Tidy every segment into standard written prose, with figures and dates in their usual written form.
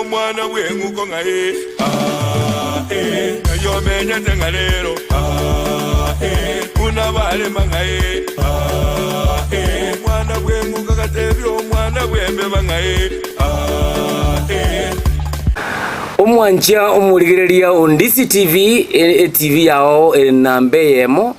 Omwana bw'eng'uko ng'a ee, aa, ee, Ng'ai omenyete ng'a rero, aa, ee, Buna barema ng'a ee, aa, ee, Omwana bw'eng'uko agatebia omwana bw'embeba ng'a ee, aa, ee. Omwanchia omorigereria o Ndisi TV, etv yao ere namba eyemo.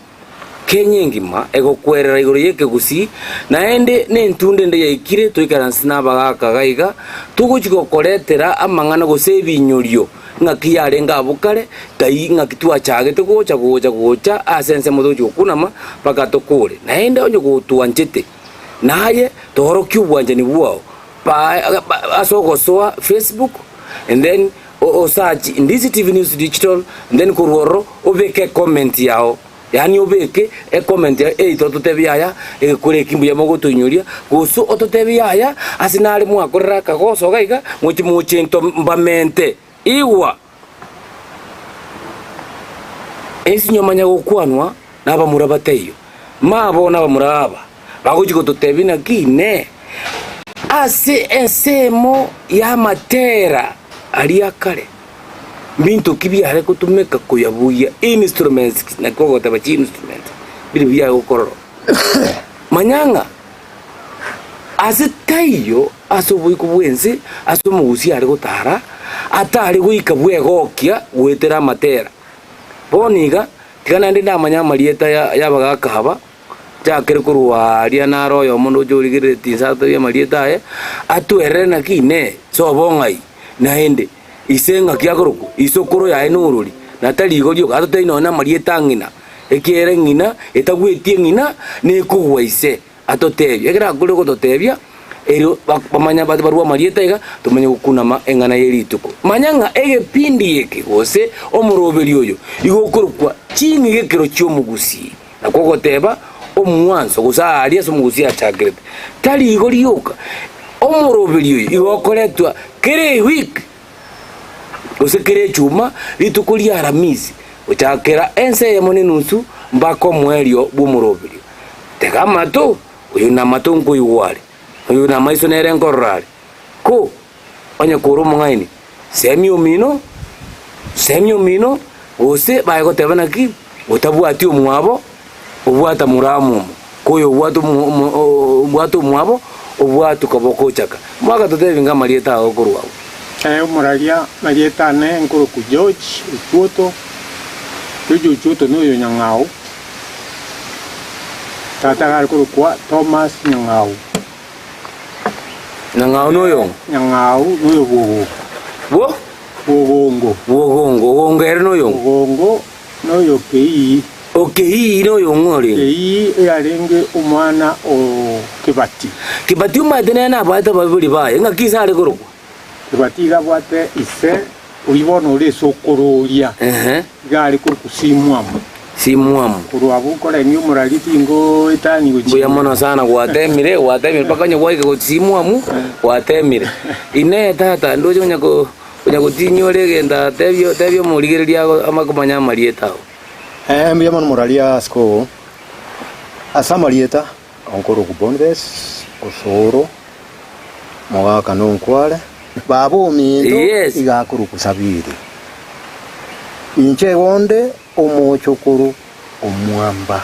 Kenya engima egokwerera igoro y'ekegusii, naende nentunda ende yaikire toikaranse nabagaaka gaiga, togochia gokoretera amang'ana gose ebinyorio ng'aki yarenge abwo kare, tai ng'aki twachagete gocha gocha gocha ase ensemo togochia gokunama mpaka tokore. Naende onye gotwanchete, naye toorokie obwanchani bwao pa ase ogosoa Facebook and then osearch Ndizi TV News Digital and then korwa ororo obeke ecomment yao. Yaani obeke ecomment yao either ototebie yaya egekoro eki mbuya mogotoinyoria gose ototebie yaya ase nare mwakorera akagoso iga iga moche moche into mbamente. Igwa! Ense nyomanya gokwanwa nabamura bataiyo, mabo nabamura aba bagochia gototebia naki inee ase ensemo y'amatera aria akare mbinto ki biare gotumeka koyabugia instruments naki ogoteba chi-instruments biri biare gokorora. Manya ng'a ase taiyo ase oboiko bw'ense ase omogusia are gotara, atare goika bwegokia goetera amatera. Bono iga, tiga naende ndamanye amarieta y'abagaaka aba, nchakere korwa aria naro oyomo ndoche origereretie inse atebie amarieta aye, atwerere naki inee, sobo ng'ai? Naende, ise ng'aki akorokwa? Isokoro yaye norori, na tari igo rioka, atotebie nonya namarieta a ng'ina, ekiagera eng'ina etagwetie eng'ina, nekogwa ise. Atotebie, ekero akure gototebia, erio bamanya barue amarieta iga, tomanye gokunama eng'ana ye rituko. Manya ng'a egepindi eke gose omoroberi oyo igo okorokwa ching'igekero chi'omogusii, nakwo ogoteba omwanso gose aaria ase omogusii achakerete. Tari igo rioka, omoroberi oyo igo okoretwa kera ewiki gose kera echuma, rituko ria Aramisi, gochakera ensa eyemo na enusu mpaka omoerio bw'omoroberio. Tega amato, oyo namato nkoigwa are, oyo namaiso nere nkorora are. Ko onye kore omong'aini, semia omino, semia omino, gose baye goteba naki, otabwati omwabo, obwata moramomo, ko oyo obwate omo omo obwate omwabo, obwatwe koboko ochaka. Mwagatotebi ng'a amarieta ao korwa agwo. Ee, omoraria, amarieta ane nkorokwa George Ochuoto, George Ochuoto noyo Nyang'au. Tata iga are korokwa Thomas Nyang'au. Nyang'au noyong'o? Nyang'au noyo bwogongo. Bwo? Bwogongo. Bwogongo. Ogongo ere noyong'o? Ogongo noyo Keiyi. O Keiyi noyong'o orenge? Keiyi oyarenge omwana o Kibati. Kibati omanyete nere nabwate abaibori baye, ng'aki ise are korokwa? Kibati iga abwate ise Oyio bono ore esokoro oria, Ehe. iga are korokwa Simwamu. Simwamu. Korwa abwo nkoreng'ia omorari tingoetania gochia Mbuya mono sana gwatemire, gwatemire mpaka onye gwaika gochia Simwamu, gwatemire. Inee tata, ndoche onya ko onya gotinyora egento aa tebia tebia omorigereria ago amakomanya amarieta ao. Eh, mbuya mono moraria asiko ase amarieta Onkoroku Boniface, Osoro, Mogaka na Onkware, baba ominto Yes. iga akorokwa Sabiri. Inche igo onde omochokoro omwamba.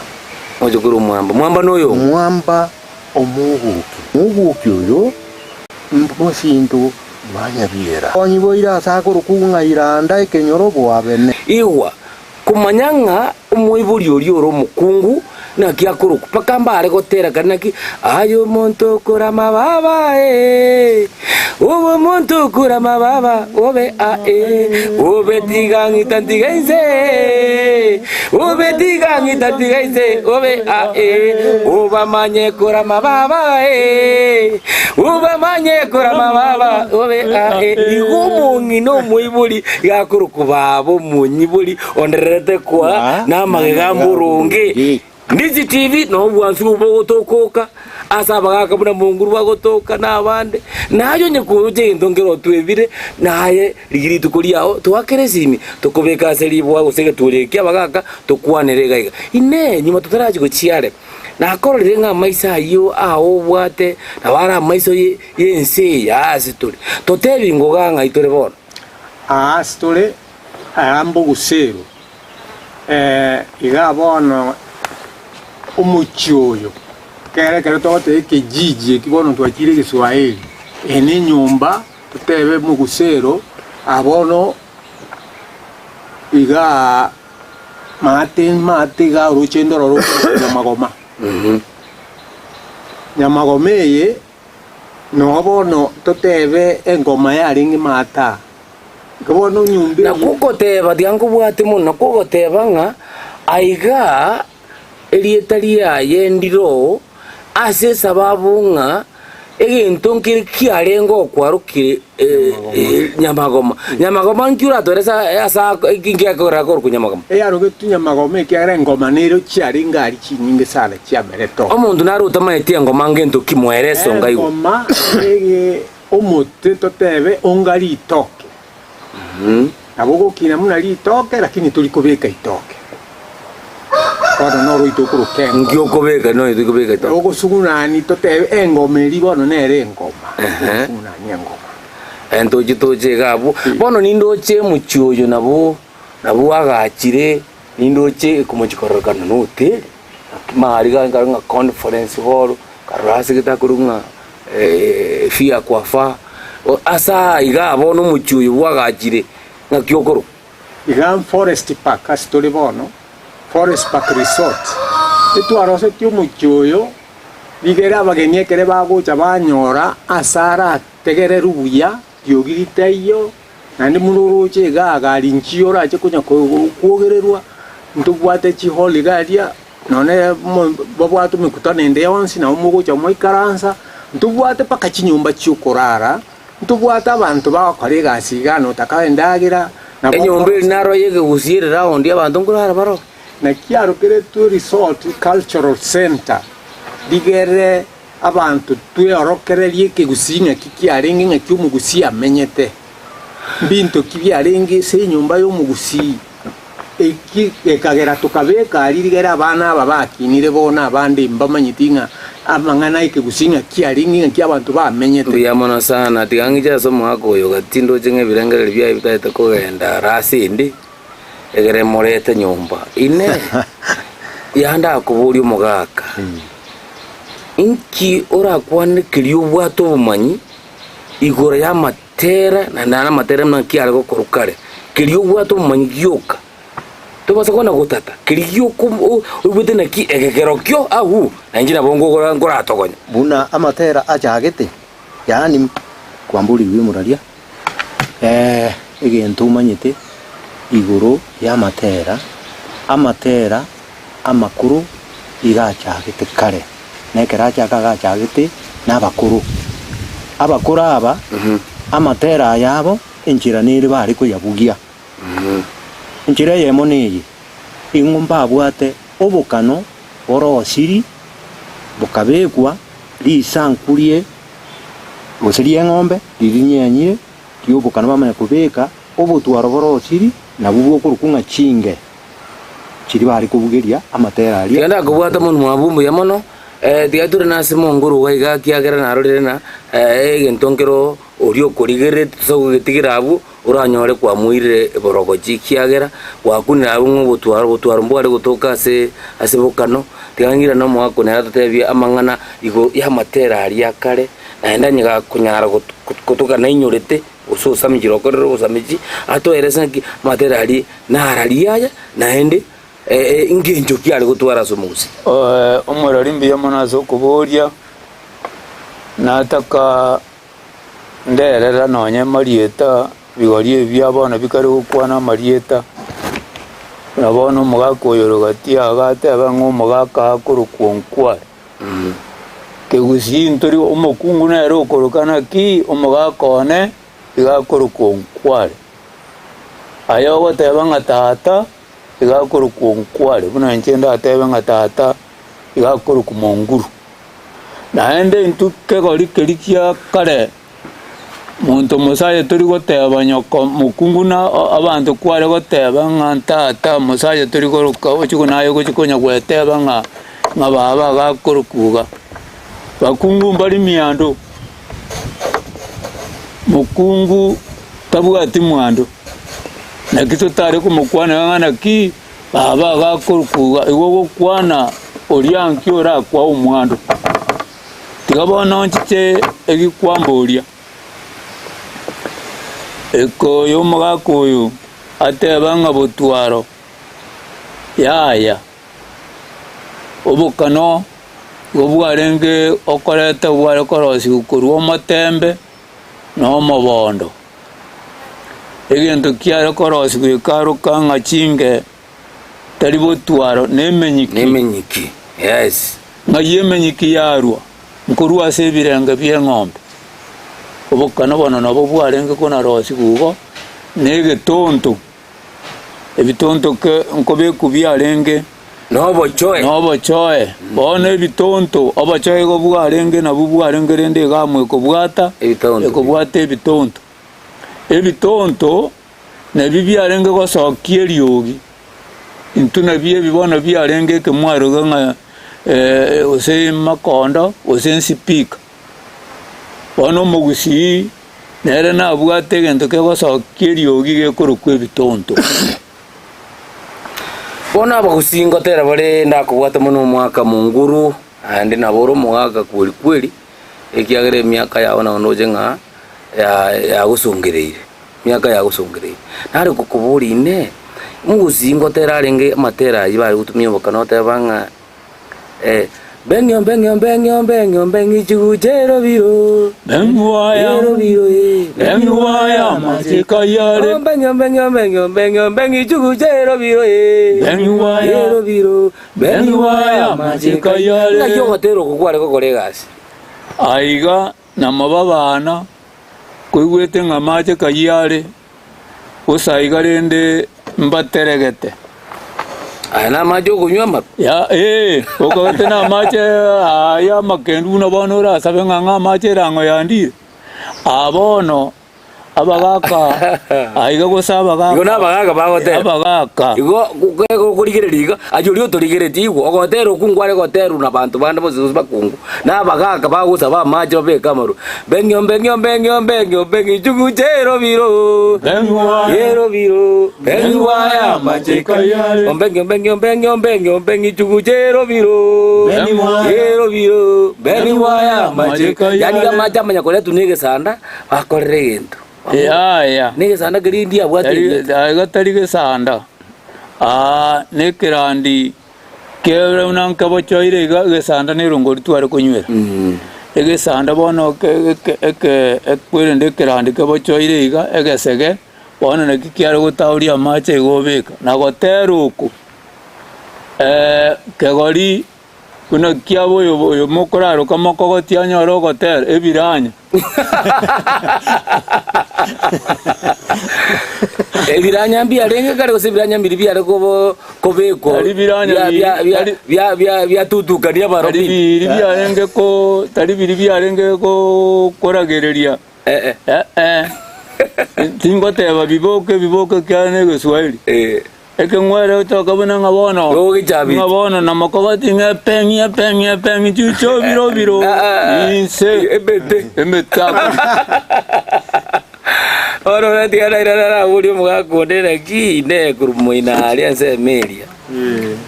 Mochokoro omwamba. Mwamba noyo ong'o? Omwamba omogoki. Omogoki oyo mbosinto bwa Nyabiera. Onyiboire ase akorokwa ng'a Iranda ekenyoro bwabene. Igwa, Komanya ng'a omoibori oria ore omokungu naki akorokwa, mpaka mbare gotera kare naki, Aye omonto okorama baba ee, obe omonto okorama baba, obe a ee, obe tiga ng'ita ntiga inse ee, obe tiga ng'ita ntiga inse, obe a ee, obamanye korama baba ee, obamanye korama baba, obe a ee. Igo omong'ina omoibori Gakorokwa baba omonyibori ondererete koa namagega amboronge. Ndichi TV nobwansu bogotokoka ase abagaka buna Monguru bagotoka na abande. Naye onye koroche egento nkere otwebire naye rigia rituko riao toakere esimi tokobeke ase riboa gose egetuori eke kiabagaka tokwanere iga iga. Inee nyuma totarachi gochia are. Nakororire ng'a amaiso ayio ao obwate nabo are amaiso y'ense eye aase tore. Totebi ngoga ng'ai tore bono. Aase tore aa mboguseru, iga bono omochie oyo, kere ekero togoteba ekejiji eki bono twachire egeswahili, eye ne enyomba totebe mogusero, aa bono igaa maate maate iga oroche ndororo Nyamagoma. Nyamagoma eye noo bono totebe engoma yarenge maate aa. Igo bono nyomba eye. Nakwo ogoteba, tiga nkobwate mono, nakwo ogoteba ng'a aiga erieta riaye ndiro ase esababu ng'a egento nkere kiarenge okwarokire nyamagoma. Nyamagoma nki oratwere ase ase nki akogera korokwa nyamagoma? Eyarogetwe nyamagoma ekiagera engoma nero chiarenge aria chinyinge sana chiamerete oo. Omonto nare otamaeti engoma ngento ki moere esonga igoro. Engoma ege omote totebe onga ritoke. Nabo ogokina buna ritoke lakini tori kobeka itoke. Bono noro oito okoroka engoma. Nki okobeka noyo tori kobeka itoke? Ogosugunani totebe engoma eria bono nere engoma. Ogosugunani engoma. Ntoche toche iga abwo. Bono nindoche omochie oyo nabo nabo agachire, nindoche ekomochia kororekana na hoteli, mahali gari kare ng'a conference hall, karora ase gete akorwa ng'a fia kwa faa, ase aa igaa bono omochie oyo bwagachire ng'aki okorokwa. Igaa Forest Park ase tore bono, Forest Park Resort, etwarosetie omochie oyo rigere abageni ekere bagocha banyora ase arategererwe buya, riogi ritaiyo, naende buna oroche igaa gari nchiyo orache konya kwogererwa, ntobwate chihall iga aria, Nonye babwate emekutano ende yonsi nabo mogocha moikaransa, ntobwate mpaka chinyomba chi'okorara, ntobwate abanto bagokora egasi iga notaka endagera, nabo Enyomba eri naro y'ekegusii ere round abanto nkorara baroo. Naki arokeretwe Resort Cultural Centre, rigere abanto tweorokererie ekegusii ng'aki kiarenge ng'aki omogusii amenyete, mbinto ki biarenge ase enyomba y'omogusii. Eki gekagera tokabeka aria rigere abana aba bakinire bono abande mbamanyeti ng'a amang'ana ay'ekegusii ng'aki arenge ng'aki abanto bamenyete. Mbuya mono sana, tiga ng'iche ase omogaka oyo gati tindoche ng'a ebirengererio biaye bitagete kogenda ara ase ende, egere morete nyomba. Inee! Yande akoboria omogaka, Inki orakwane keria obwate obomanyi igoro y'amate? Tera, naende nare amatera naki are gokorwa kare, keria obwate obomanyi gioka, tobasa kona gotata, keria gioka oigwete naki egekero kio agwo, na inche nabo ngokora nkoratogonya. Buna amatera achagete, yaani kwamborigwe omoraria, egento omanyete igoro y'amatera, amatera amakoro iga achagete kare. Na ekero achaka agachagete nabakoro. Abakoro aba, amatera aya abo, enchera nere bare koyabugia. Enchera eyemo neye, ing'o mbabwate obokano borosiri bokabekwa risanku rie gose ri'eng'ombe riria rinyenyire ri'obokano bamanya kobeka obotwaro borosiri nabwo bokorokwa ng'a chinge. chiria bare kobugeria amatera aria. Tiga ndakobwata monwa abwo mbuya mono, tiga tore nase monguru iga iga ekiagera narorire ng'a egento nkero oria okorigereretie tosa kogetigira abwo, oranyore kwamoirire borogochi ekiagera gwakunire abwo ng'a obotwaro obotwaro mbware gotoka ase ase bokano, tiga ng'irane omogaka one atotebie amang'ana igoro y'amatera aria akare, naende onye gakonyara gotoka nainyorete. Gose osamichire okorere obosamichi, atoerese ng'aki amatera aria nararie aya, naende ngencho ki are gotwara ase omogusii. Omorori mbuya mono ase okoboria, nataka nderera nonye amarieta bigori ebi bia bono bikare gokwana amarieta, buna bono omogaka oyo ore gati iga ateba ng'a omogaka akorokwa Onkware. Kegusii ntori omokungu nere okoroka naki omogaka one iga akorokwa Onkware. Aye ogoteba ng'a tata iga akorokwa Onkware buna inche ndatebe ng'a tata iga akorokwa Monguru. Naende intwe kegori keria kia kare Monto mosacha tori goteba nyoko mokungu na abanto kware goteba ng'a tata mosacha tori koroka ochi naye ogochi konya gweteba ng'a. Ng'a baba agakorokwa iga. Bakungu mbari miando, mokungu tabwati mwando, naki totare komokwanera ng'a naki baba agakorokwa iga, igo ogokwana oria nki orakwa omwando. Tiga bono nchiche egikwamboria, eke oyo omogaka oyo ateba ng'a botwaro yaya. Obokano igo bwarenge okoreta bware korosigwa korwa omotembe na omobondo. Egento kiare korosigwa ekaroka ng'a chinge tari botwaro na emenyiki. Nemenyiki, yes. Ng'ai emenyiki yarwa? Nkorwa ase ebirenge bi'eng'ombe. Obokano bono nabo bwarenge konarosigwa igo na egetonto. Ebitonto nkobekwa biarenge Nobochoe. nobochoe. Bono ebitonto, obochoe igo bwarenge nabwo bwarenge rende iga amo ekobwata Ebitonto. ekobwata ebitonto. Ebitonto nabio biarenge gosokia eriogi, intwe nabio ebi bono biarenge ekemwaro iga ng'a gose makondo gose enspeaker. Bono omogusii nere nabwate egento kegosokia eriogi gekorokwa ebitonto. Bono abagusii ngotera bare ndakobwate mono omwaka monguru, naende nabo ore omogaka kweri kweri, ekiagera emiaka yao nabo ndoche ng'a yagosongereire, emiaka yagosongereire. Nare gokoboria inee, omogusii ngotera arenge amatera ayio bare gotumia obokano oteba ng'a. Mbeng'io mbeng'io mbeng'io mbeng'io mbeng'i chigucha erobiro Beng'waya, erobiro eh. beng'waya amachiko ayare. Oh, mbeng'io mbeng'io mbeng'io mbeng'io mbeng'i chigucha erobiro eh. Beng'waya, erobiro beng'waya amachiko ayare. Ng'aki ogotera oko kware gokora egasi? Aiga namo babana koigwete ng'a amache kayio are. Gose aiga rende mbateregete. Aya namache okonywa amabe. Ya, ee, okagete namache aya amakendu buna bono orasabe ng'a ng'a amache erang'o yandire. Aa bono abagaka aiga gose abagaka Igo nabagaaka bagotera. Abagaka. Igo okorigereria iga, aye oria otorigeretie igwe, ogotera okwo nkware goterwa nabanto bande bonsi gose bakungu, na abagaaka bagosaba amache babeke amarwa. Mbeng'io mbeng'io mbeng'io mbeng'io mbeng'io ichuguche erobiro erobiro mbeng'io mbeng'io mbeng'io mbeng'io mbeng'io mbeng'io ichuguche erobiro erobiro mbeng'io aya amache yaani iga amache amanya koretwa na egesanda bakorera egento Yaya. na egesanda keria ndiabwate erieta. Aiga tari gesanda, aa nekerandi. Kere buna nkebochoire iga egesanda na erongori tware konywera. Egesanda bono ekwerende ekerandi kebochoire iga egesege, bono naki kiare gotaoria amache iga obeka. Na gotera oko kegori buna kiaba oyo oyo mokoraroka mokogotia anyore ogotera ebiranya. Ebiranya mbiarenge kare gose ebiranya mbiri biare kobo kobekwa Tari biranya bia- biri- bia- bia- tari- bia- bia- biatutukania Tari abarobi biri biarenge ko tari biri biarenge ko koragereria Eh, eh. eh eh. Tingoteba biboke biboke kiane na egeswahili. Eh. Ekeng'were otoka buna ng'a bono, Gogechabiti. ng'a bono namokogoti ng'a epeng'i epeng'i epeng'i chiucho biro biro Ah, ah. inse Emete. emete ako. Bono oratiga nairana naboria omogaka onde naki inee korwa moino aria ensemo eria.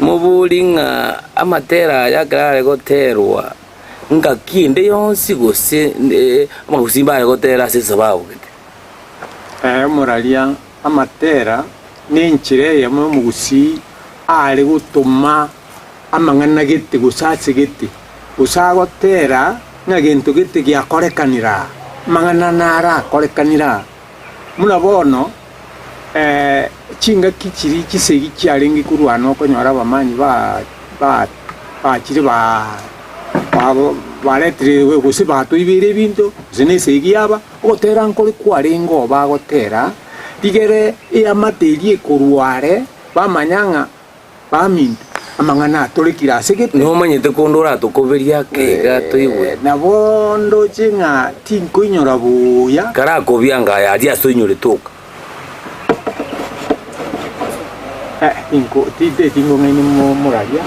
Mobori ng'a amatera aya ekero are goterwa ngaki ende yonsi gose amagusii mbare gotera ase esababu gete. Omoraria amatera nenchera eyemo y'omogusii are gotoma amang'ana gete gose ase gete, gose agotera ng'a gento gete giakorekanire aa, amang'ana naro akorekanire aa. Buna bono chingaki chiria chisegi chiarenge korwana okonyora abamanyi ba ba bachire ba baretire gose batoibeire ebinto, gose na esegi yaba, ogotera nkore kwarenge oo bagotera, Rigere eamate eria ekorwa are, bamanya ng'a baminto, amang'ana atorekire ase gete. Nomanyete konde oratokoberie ake iga toigwe. Nabo ndoche ng'a tinkoinyora buya. Karakobia anga aya aria ase oinyorete oka. Tinteti ngong'aini moraria.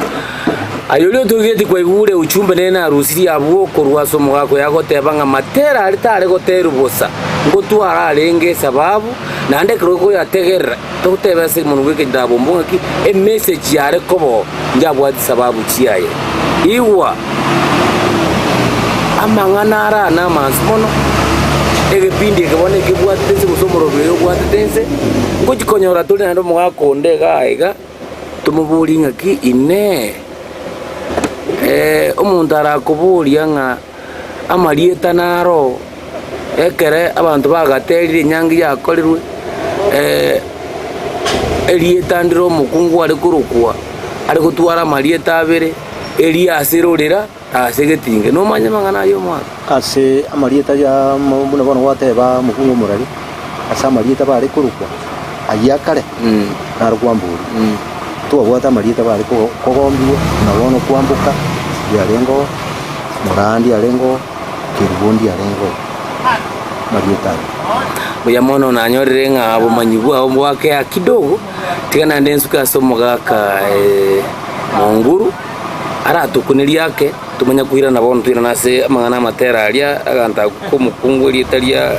Aye oria otoigeti kwaigure uchumbe nere narusirie abwo korwa ase omogaka oye agoteba ng'a matera aria tare goterwa bosa, ngotwara arenge esababu, naende ekero okoyategerera togoteba ase omonwa bw'ekenyabombo ng'aki emessage yare koba oo njabwati sababu chiaye. Igwa! Amang'ana ara namansu mono, egepindi eke bono ekebwatete inse gose omorobio oyo obwatete inse, ngochi konyora tore naende omogaka onde igaa iga. Tomoborie ng'aki, Inee! Omonto arakoboria ng'a amarieta naro ekere abanto bagaterire enyangi yakorirwe, erieta ndire omokungu are korokwa, are gotwara amarieta abere, eria ase rorera na ase egetinge. Nomanye amang'ana ayio omwaka? Ase amarieta ya buna bono gwateba omokungu omorari, ase amarieta bare korokwa ayio akare, naro kwamboria. Twabwate amarieta bare kogombiwa buna bono kwamboka ndiarenge oo, Moraa ndiarenge oo, Kerubo ndiarenge oo, amarieta ayio. Mbuya mono nanyorire ng'a obomanyi bwao mbwakea kidogo, tiga naende nsuke ase omogaka Monguru. Aratokunerie ake, tomanye koirana bono toirane ase amang'ana amatera aria, aganto akwo k'omokungu erieta ria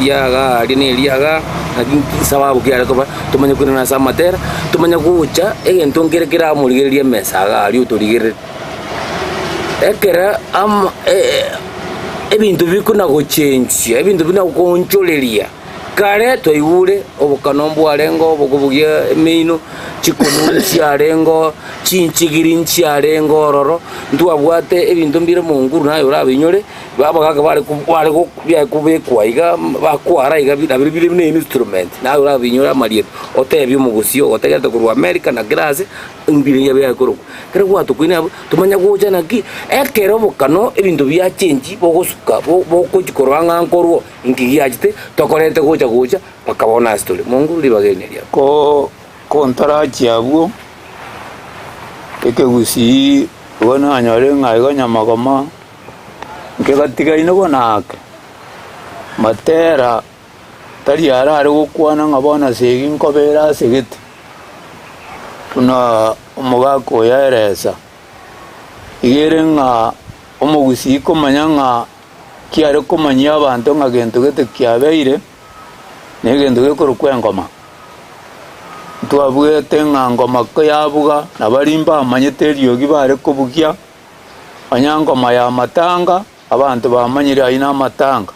riaga aria na eriaga, naki nki sababu ki are koba, tomanye koirana ase amatera, tomanye gocha egento nkere keramorigererie emesa iga aria otorigerere. Ekero ama ebinto bikona gochenchia, ebinto buna goonchoreria. Kare twaigure obokano mbwarenge obokobugia emeino, chikonu nchiarenge, chinchigiri nchiarenge ororo, ntwabwate ebinto mbire monguru naye orabinyore, abagaka bare bare biare kobekwa iga bakwara iga nabio bire buna instrument, naye orabinyore amarieta, otebie omogusii ogotegerete korwa America na kera ase, Mbiria biaye korokwa. Ekero gwatokoine abwo, tomanya gocha naki, ekero obokano ebinto biachenchi bogosuka bogochia korora ng'a nkorwo, inki giachete, tokorete gocha gocha mpaka bono ase tore. Mongo ribaga eri neriabo. Ko kontarachia abwo, ekegusii igo nanyore ng'a igo nyamagoma, nkegatigaine bono ake, matera. Tari arare gokwana ng'a bono ase egi nkobera ase gete, buna omogaka oyo aeresa. Iga ere ng'a omogusii komanya ng'a kiare komanyia abanto ng'a gento gete kiabeire, na egento gekorokwa engoma. Ntwabuete ng'a ngoma koyabuga, na baria mbamanyete eriogi bare kobugia, onye ngoma ya amatanga. Abanto bamanyire ayio namatanga,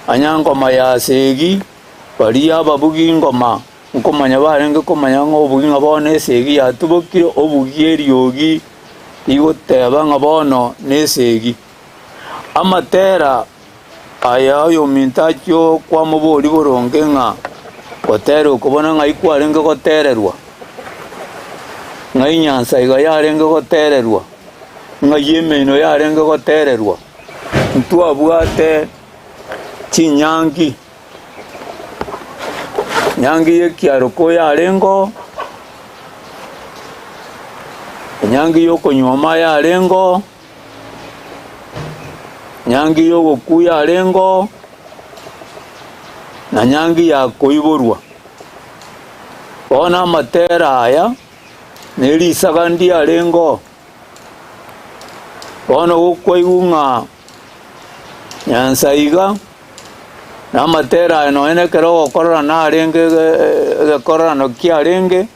anya ngoma ya esegi, baria ababugi ingoma, nkomanya barenge komanya ng'a obugi ng'a bono esegi yatubokire, obugi eriogi rigoteba ng'a bono nesegi. Amatera aya oyominto achia kwamoboria boronge ng'a gotera oko bono ng'ai kwarenge gotererwa, ng'ai nyansa iga yarenge gotererwa. Ng'ai emeino yarenge gotererwa, ntwabwate chinyangi, nyangi y'ekiaro koyarenge oo, enyangi y'okonyuoma yarenge oo, nyangi y'ogokwa yarenge oo, na nyangi ya koiborwa. Bono amatera aya. Ne risaga ndiarenge oo. Bono gokwaigwa ng'a Nyansa iga, na amatera aya nonye na ekero ogokorora narenge egekororano kiarenge,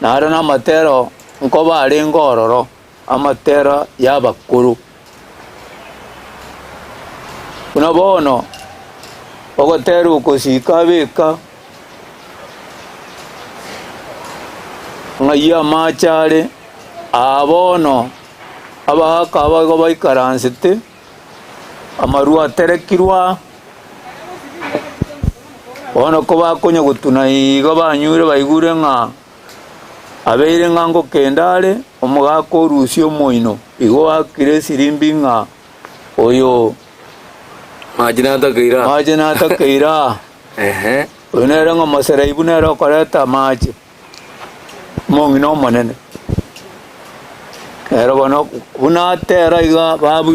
naro na amatera nkoba arenge ororo, amatera ya abakoro. Buna bono, ogotera oko sika abeka. Ng'ai amache are aa bono, abagaaka aba igo baikaransete, amarwa aterekirwe aa, bono kobakonya gotuna iga banyure baigure ng'a abeire ng'a ngokenda are, omogaka orusie omoino, igo oakire esirimbi ng'a oyo Mache natakeire aa. Mache natakeire aa. Ehe. Oyo nere ng'a omosereibu nere okoreta amache, omong'ina omonene. Nere bono buna atera iga babu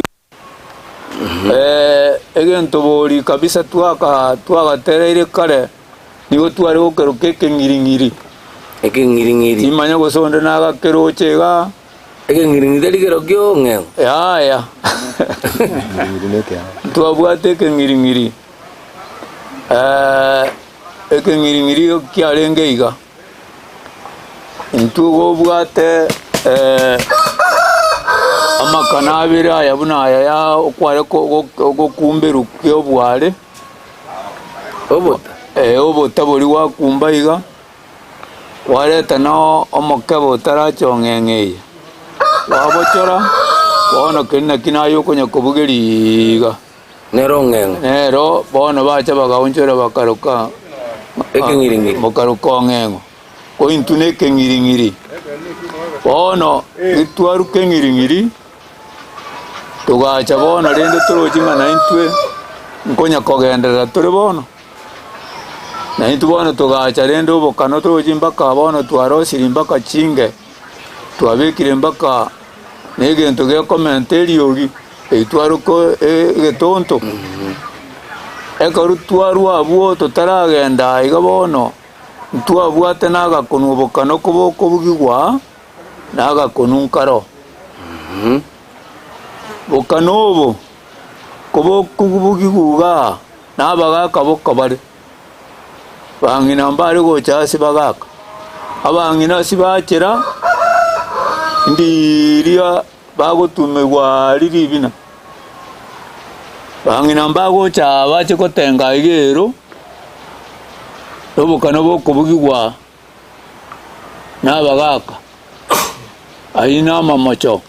egento bori kabisa twaka twagatereire kare, nigo tware gokeroka ekeng'iring'iri. Ekeng'iring'iri. Timanya gose onde nagakeroche igaa. Ekeng'iring'iri tari kerokio ong'eng'o. Yaya. Ng'iring'iri na ekeao. Ntwabwate ekeng'iring'iri, ekeng'iring'iri kiarenge iga, intwe igo obwate amakana abere aya buna aya ya okware ko- go- gokumberwa kia obware, Obota. Obota boria gwakumba iga. Kwareta na omokebe otarache ong'eng'e eye, kwabochora, bono keria naki naye okonya kobugeria iga. Nero ong'eng'o. Nero bono bacha bagaonchora bakaroka Ekeng'iring'iri. Bakaroka ong'eng'o. Ko intwe na ekeng'iring'iri. Bono gitwaruka eng'iring'iri, togacha bono rende toroche ng'a naintwe nkonya kogenderera tore bono. Na intwe bono togacha rende obokano toroche mpaka bono twarosirie mpaka chinge, twabekire mpaka na egento gekomenta eriogi, eki twaroka egetonto. Ekero twarwa abwo totaragenda iga bono, ntwabwate na agakonu obokano kobokobugigwa na agakonu nkaro. Bokano obo kobokobugigwa igaa. Na abagaaka boka bare bang'ina mbare gocha ase bagaaka, abang'ina ase bachera ndiria bagotumigwa aria ribina. Bang'ina mbagocha aa bache gotenga iga ero, na obokano bokobugigwa na abagaaka, ayio namamocho.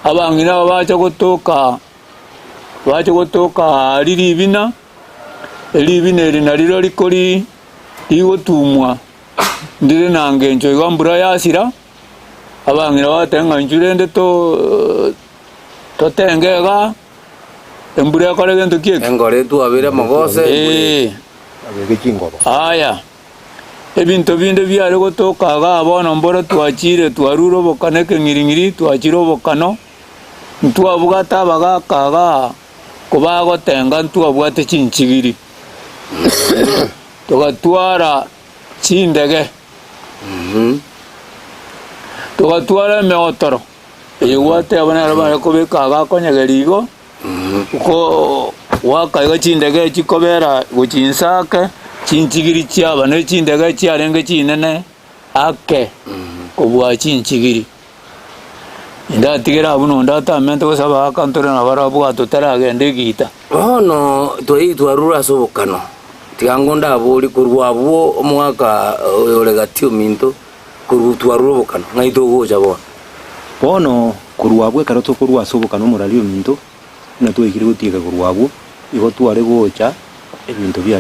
Abang'ina aba bacha gotoka. Bache gotoka aaria ribina, eribina eri nario rikori rigotumwa, ndire na ngencho iga mbura yasira, abang'ina bagateba ng'a inchuo rende to totenge igaa, embura ekore gento ki eke? Engoro etwabere amagose, embura Eeh. Abeke chingobo. Aya, ebinto binde biare gotoka igaa bono mboro twachire twarure obokano ekeng'iring'iri, twachire obokano. Ntwabwate abagaaka igaa kobagotenga ntwabwate chinchigiri, togatwara chindege, togatwara emeotoro eye gwateba nero bare kobeka iga akonyegeria igo, ko goaka iga chindege chikobera gochia inse ake, chinchigiri chiaba ne chindege chiarenge chinene ake kobua chinchigiri. Indatigere abwo nonde atamente gose abagaaka ntore nabarabwo totaragenda egiita. Bono twai twarure ase obokano, tiga ngo ndaborie korwa abwo omogaka oyo ore gati ominto, korwa twarure obokano, ng'ai togocha bono? Bono korwa abwo ekero tokorwa ase obokano omorari ominto, buna twaikire gotieka korwa abwo, igo tware gocha ebinto biare.